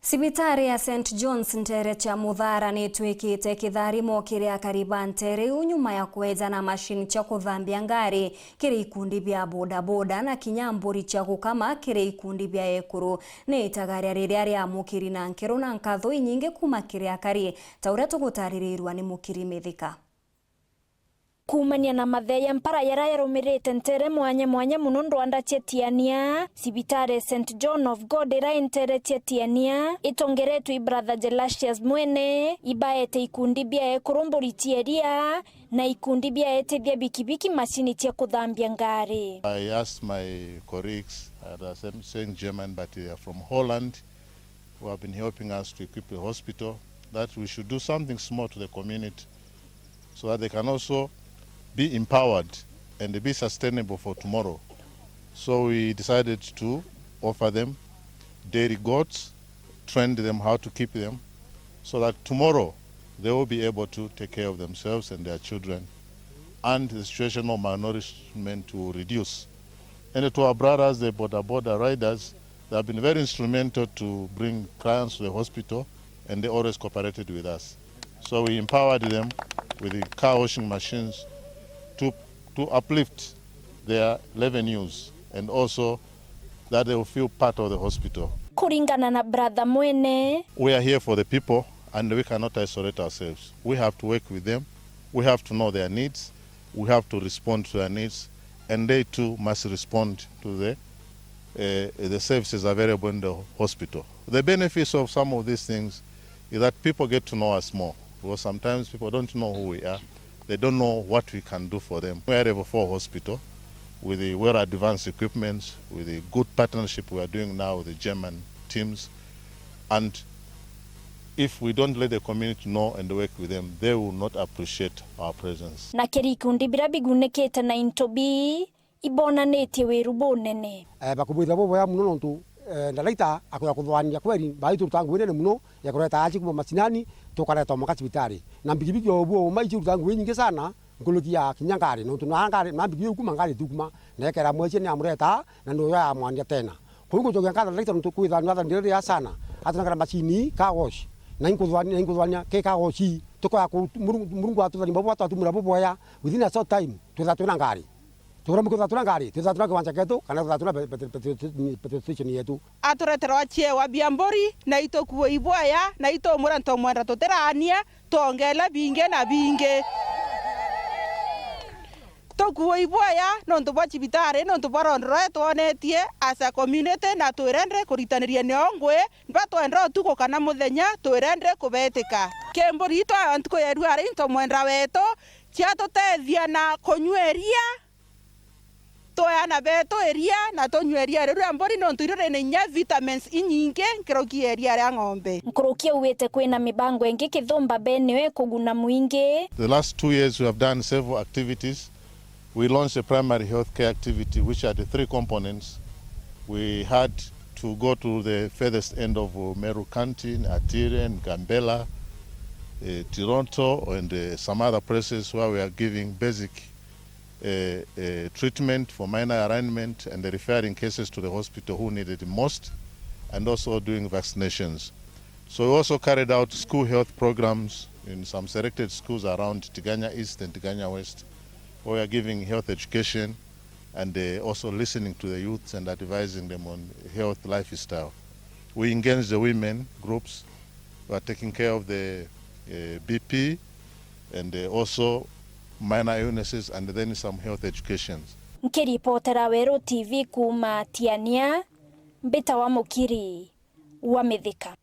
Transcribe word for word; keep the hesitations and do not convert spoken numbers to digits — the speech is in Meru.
Cibitari ya Saint John's nteere cia Muthara nitwikite kitharimo kiri akari ba nteere iu nyuma ya kweejana mashini cia kuthambia ngari kiri ikundi bia bodaboda na kinya mburi cia gukama kiri ikundi bia ekuru. Ni itagaria riria riamukiri na nkero na nkatho inyingi kuuma kiri akari, ta uria tugutaririrua ni Mukiri Mithika. Kuumania na mathea ya mpara jaria jarumirite nteere mwanya mwanya mono ndwanda cia Tiania, cibitari Saint John of God iria i nteere cia Tiania itongeretwe i Brother Gelasius Mwene, ibaete ikundi bia ekuru mburi cia iria na ikundi bia etithia bikibiki mashini cia kuthambia ngari. I asked my colleagues at the same, same German, but they are from Holland, who have been helping us to equip the hospital, that we should do something small to the community so that they can also be empowered and be sustainable for tomorrow. So we decided to offer them dairy goats, trained them how to keep them, so that tomorrow they will be able to take care of themselves and their children, and the situation of malnourishment will reduce. And to our brothers, the boda boda riders, they have been very instrumental to bring clients to the hospital, and they always cooperated with us. So we empowered them with the car washing machines to, to uplift their revenues and also that they will feel part of the hospital. Kuringana na Brother Mwene, we are here for the people and we cannot isolate ourselves. We have to work with them. We have to know their needs. We have to respond to their needs, and they too must respond to the, eh, the services available in the hospital. The benefits of some of these things is that people get to know us more, because sometimes people don't know who we are. They don't know what we can do for them. We are a level four hospital with the well-advanced equipments, with the good partnership we are doing now with the German teams, and if we don't let the community know and work with them, they will not appreciate our presence. Na kiri ikundi biria bigunikite na into bii, ibonanitie wiru bunene. Eh, bakubwithira bubwega mono nontu, eh, ndaraita akwira kuthwania kweri, baitu rutangu inene mono ya kureta aci kuma macinani, tukareta mwanka cibitari. Na mbikibiki o buo uma ici rutangu inyingi sana, nkuruki ya kinya ngari, nontu na ngari, na mbikibiki kuma ngari tukuma, na ekera mweci ni amureta, na ni uyo amwandia tena. Kwou ngucokia nkatho ndaraita nontu kwithira ni athandire ria sana, atunengera macini car wash, na inkuthwania, na inkuthwania ki car wash, tukoya ku-, Murungu, Murungu atuthani babo atwatumira bubwega, within a short time, twitha twina ngari. Tugura mukutha tuna ngari, twitha tuna kiwanja ketu, kana twitha tuna pe-, pe-, pe-, pe-, petrol station yetu. Atureterwa ciewa bia mburi, na itukuo ibwaya, na itumura ntomwenda tutiraania, twongele bingi na bingi. Tukuo ibwaya nontu bwa cibitari, nontu bwa rondo rwa twonetie as a community, na twirende kuritaniria nio ngui, batwenda utuku kana muthenya, twirende kubetika. Ki mburi itwaya ntuku ya irua ri ntomwenda wetu, ciatutethia na kunyua iria. Twaana betu iria na tunyua iria riu ria mburi, nontu irio rina inya vitamins inyingi nkuruki ya iria ria ng'ombe. Nkuruki augite kwina mibango ingi Kithumba Benue kuguna mwingi. The last two years we have done several activities. We launched a primary health care activity which had three components. We had to go to the furthest end of Meru County, Atiri, Gambela, eh, Toronto, and, eh, some other places where we are giving basic uh, uh, treatment for minor alignment and referring cases to the hospital who need it most, and also doing vaccinations. So we also carried out school health programs in some selected schools around Tigania East and Tigania West, where we are giving health education and, uh, also listening to the youths and advising them on health lifestyle. We engaged the women groups who are taking care of the, uh, B P and, uh, also minor illnesses and then some health educations. Nkiripotera Weru T V kuuma Tiania, mbitawa Mukiri wa Mithika.